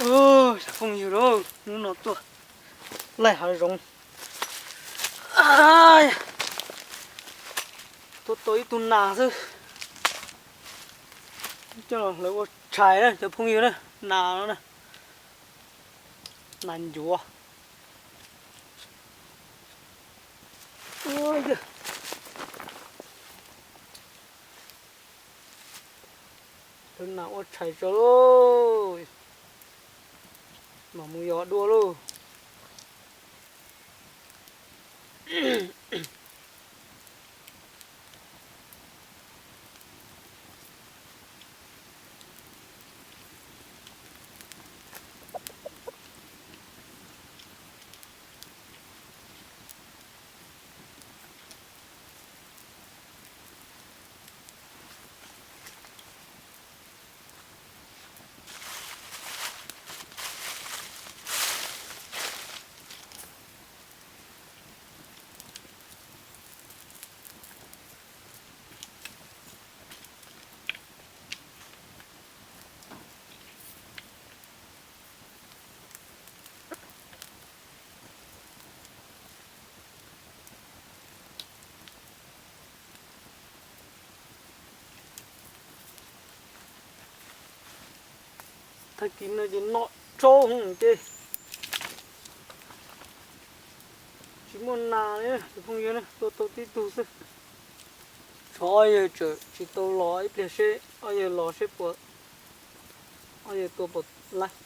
Cov phooj ywg, hnub no tuaj laij hav zoov, tua tau ib tug nas xwb, coj los hlawv ua tshais na cov phooj ywg na. Nas no na, nas ncuav. Hlawv nas ua tshais tso lauj, mam mus yos dua lauj. Tag kis no ces noj tsaub heev ces tsis muaj nas li, cov phooj ywg, tua tau tib tug xwb. Tshuav ob yawg tseem tsis tau los, ib pliag seb ob yawg los seb puas, ob yawg tua puas laib.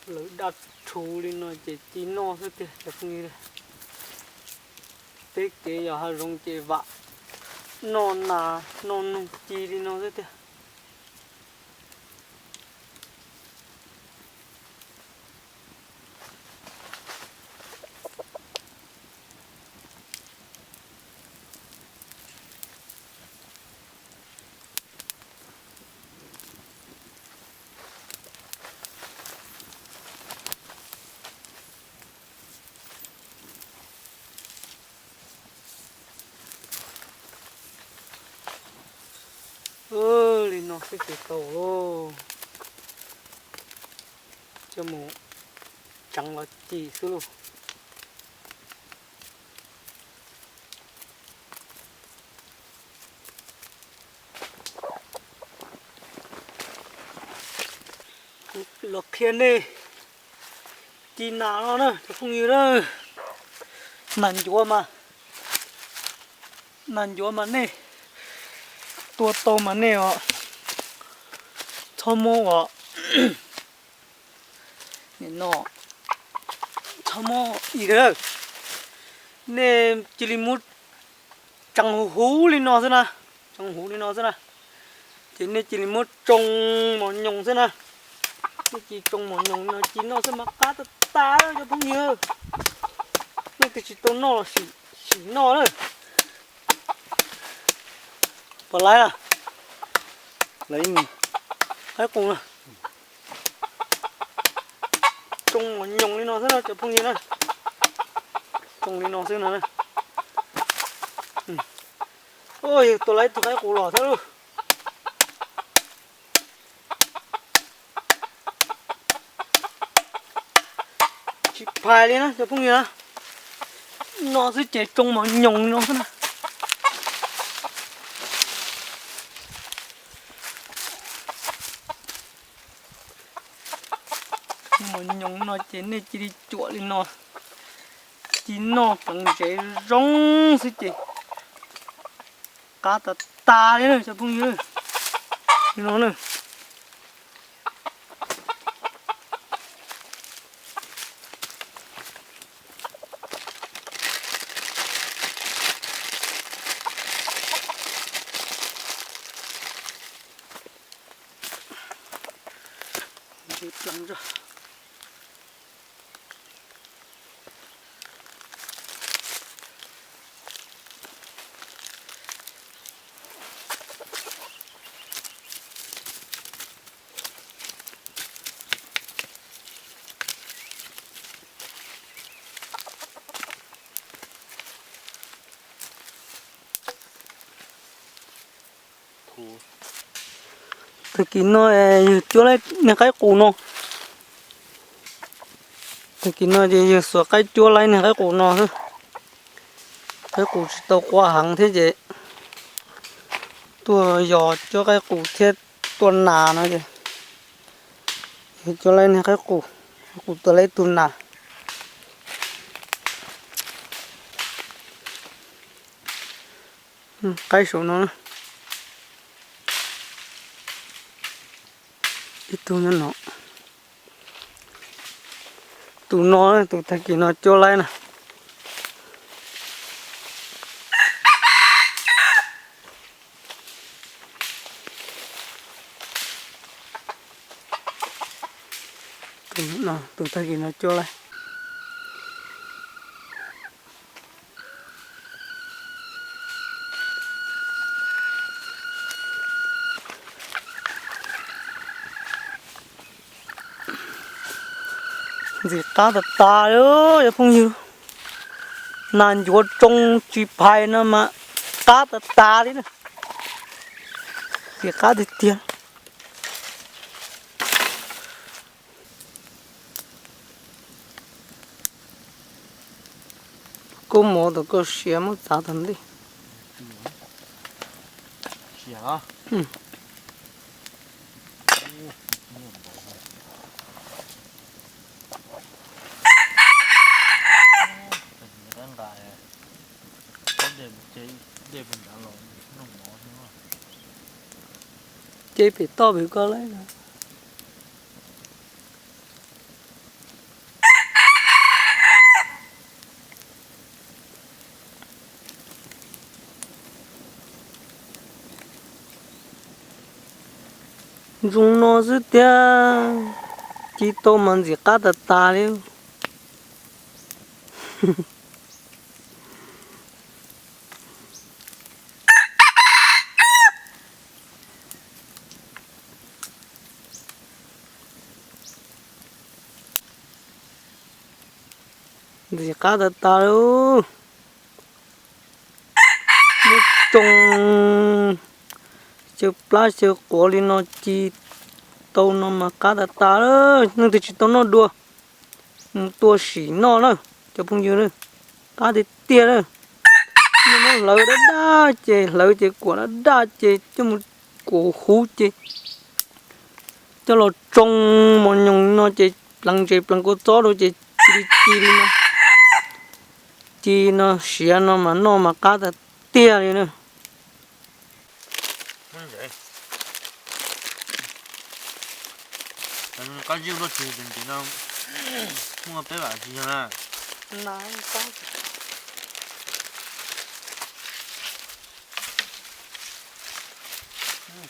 Lawv daj rhuv li no ces ci noj xwb tiag cov phooj ywg. Peb kev yos hav zoov ces vam noj nas noj noog ci li no xwb tiag. Li no xwb ces tau lauj. Coj mus tseev los ci xwb lauj. Los qhia nej ci nas no na cov phooj ywg na. Nas ncuav mas, nas ncuav mas nej tua tau mas nej os, txhob muab ua no, txhob muab i, nej cia li muab tseev huv huv li no xwb na, tseev huv li no xwb na, ces nej cia li muab tsoo mos nyoos xwb na. Nej cia li tsoo mos nyoos no ci noj xwb mas qab tag tag cov phooj ywg. Nej twg tsis tau noj los sim noj na. Puas laib na? Laib ib nus, qaib qus na. Tsoo mos nyoos li no xwb no cov phooj ywg na. Tsoo li no xwb no. Yog tua laib ib tug qaib qus los thiab lauj. Tsis phais li na cov phooj ywg na. No xwb ces tsoo mos nyoos li no xwb na. Mos nyoos no ces nej cia li cuam li no, ci noj pleev ntsev zoo xwb ces qab tas tas li na cov phooj ywg. Li no na. Tag kis no yog cuab laib niag qaib qus no. Tag kis no ces yog xuas qaib cuab laib niag qaib qus no xwb. Qaib qus tsis tau qua heev thiab ces tuaj yos cuab qaib qus thiab tuaj nas no ces yog cuab laib niag qaib qus, qaib qus tuaj laib tug nas. Qaib saum no, ib tug nyob no. Tus no, tus tag kis no cuab laib na. Tus tag kis no cuab laib. Ntxim qab tas tas li cov phooj ywg. Nas ncuav tsoo tsis phais no mas qab tas tas li na. Ntxim qab tiag tiag. Kub mov tau koj siav muab txav tag ntej. Ces pem toj pem koj lawm. Ntsoov no xwb tiag, ci tau mas ntxim qab tas tas li. Ntxim qab tas tas li. Muab tsoo xyaw plab xyaw quav li no ci tau no mas qab tas tas. Leej twg tsis tau noj dua, mus tua sim noj na cov phooj ywg na. Qab tiag tiag na. Noj hlawv daj daj ces, hlawv ces kuam daj daj ces coj mus kuam huv ces coj los tsoo mos nyoos no ces pleev ntses pleev kua txob rau ces ci li ci li no. Ci no siav no mas noj mas qab tiag tiag li na. Qab zib luaj tsis ntxim no, muaj peb vam tsis yog na.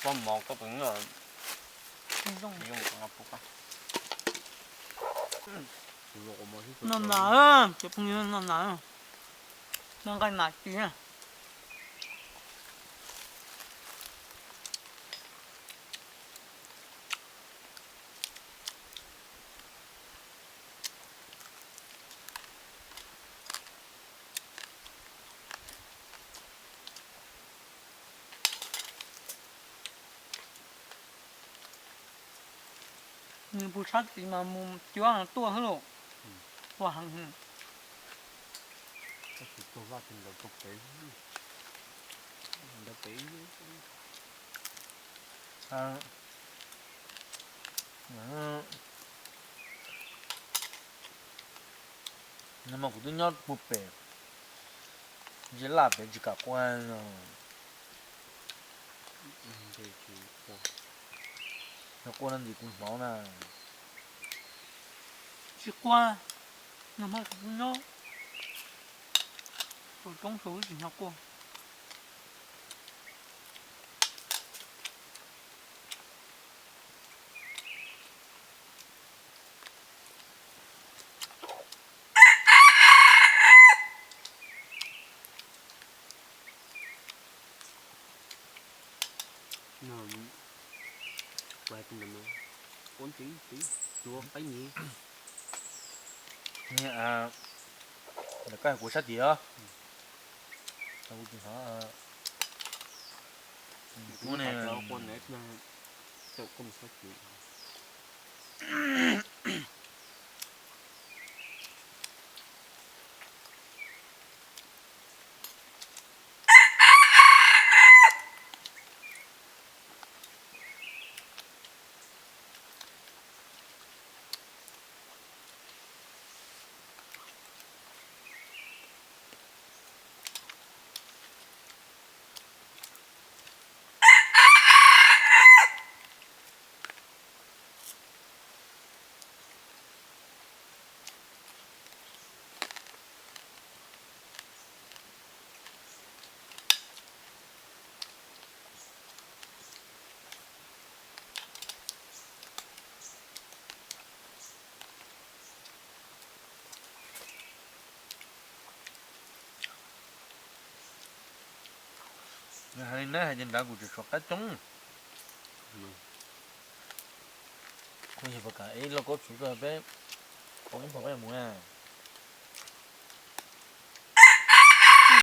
Pob mov koj puas noj? Noj nas, cov phooj ywg, noj nas, noj nqaij nas ci na. Nws puas sab tid mas mus cuab tuaj xwb lauj. Ua heev. Nag hmo kuv twb nyob puag pem, ntshe laj pem tsis kam qua no. Yog qua no ntxim kuv hnov na. Tsis qua, nag hmo kuv twb nyob saum roob saud tsis hnov qua. Tib tib, tua qaib nyiv. Lawv koj kuv sab tid os. Kuv ne, Hais li na, hais tias nrad kuv tseem tshuav qab coob. Kuv yog puas kam ib lauj kaub tsuv rau peb, ib pog peb mus na.